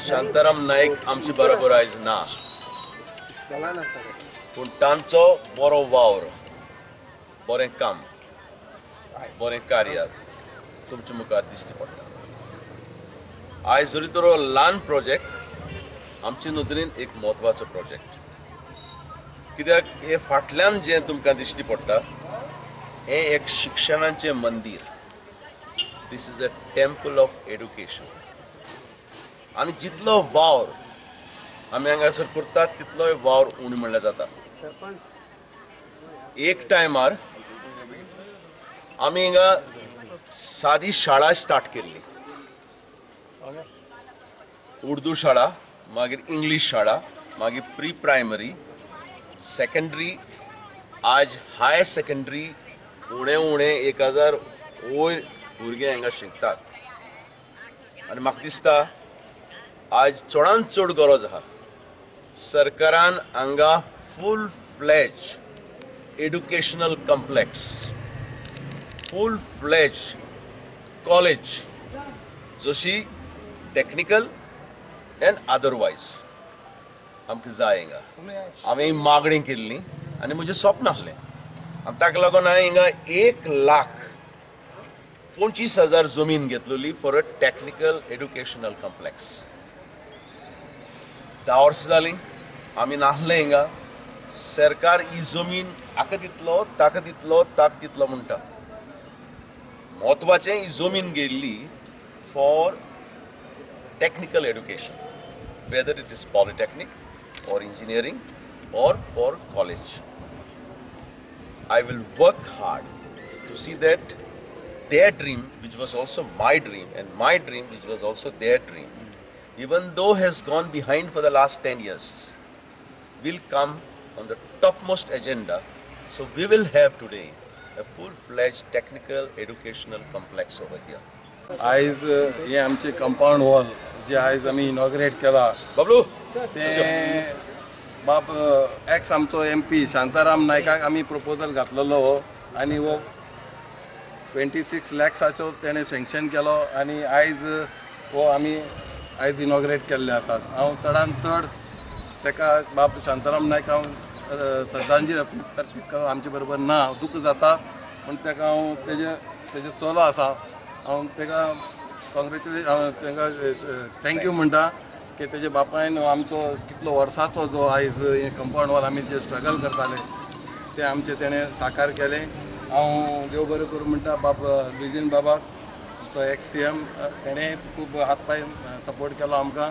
शांताराम नाईक आमचे बरोबर आयज ना, पूण तांचो बरो वावर, बरें काम, बरें कार्य तुमच्या मुखार दिश्टी पडटा. आयज जरी तर ल्हान प्रोजेक्ट आमचे नदरेन एक म्हत्वाचो प्रोजेक्ट, कित्याक हे फाटल्यान जें तुमकां दिश्टी पडटा हें एक शिक्षणाचें मंदीर. This is a temple of education. आनी जितलो वावर आमी हांगासर करतात तितलोय वावर उणें म्हणल्यार जाता. एक टायमार आमी हिंगा सादी शाळा स्टार्ट केल्ली, उर्दू शाळा, मागीर इंग्लीश शाळा, मागीर प्री प्रायमरी, सेकंडरी, आज हायर सेकंडरी उणें उणें 1000 वयर भुरगे हांगा शिकतात. आनी म्हाका दिसता आज चडांत चड गरज आसा सरकारान हांगा full fledge educational complex, full fledge college, जशी टॅक्निकल एंड अदरवायज आमकां जाय. हिंगा हांवें मागणी केल्ली आनी म्हजें स्वप्न आसलें आनी ताका लागून हांवें हिंगा 1,25,000 जमीन घेतलेली for a technical educational complex. 10 वर्सां जालीं आमी नासले हिंगा. सरकार ही जमीन हाका दितलो, ताका दितलो, ताका दितलो म्हणटा. म्हत्वाचें ही जमीन गेल्ली for technical education, whether it is polytechnic or engineering or for college. I will work hard to see that their dream, which was also my dream, and my dream, which was also their dream, even though has gone behind for the last 10 years, will come on the topmost agenda. So we will have today a full-fledged technical educational complex over here. आयज हे आमचे compound wall जे आयज आमी inaugurate केला, बबलू, ते बाब x आमचो MP Shantaram नायकाक आमी प्रपोजल घातलेलो हो, आनी हो 26 लॅक्साचो तेणें सँक्शन केलो आनी आयज हो आमी आयज इनॉग्रेट केल्ले आसात. हांव चडान चड ताका बाब शांताराम नायक हांव श्रद्धांजली अर्पीत करता. आमचे बरोबर ना, दुख्ख जाता, पूण ताका हांव तेजे चलो आसा, हांव ताका कॉंग्रेच्युलेट, हांव ताका thank you म्हणटा की तेजे बापायन आमचो कितलो वर्साचो जो आयज हे कंपाउंड वॉल आमी जे स्ट्रगल करताले ते आमचें तेणें साकार केलें. हांव देव बरें करूं म्हणटा बाब लुईझीन बाबाक, तो एक्स CM, तेणें खूब हात पांय सपोर्ट केलो आमकां.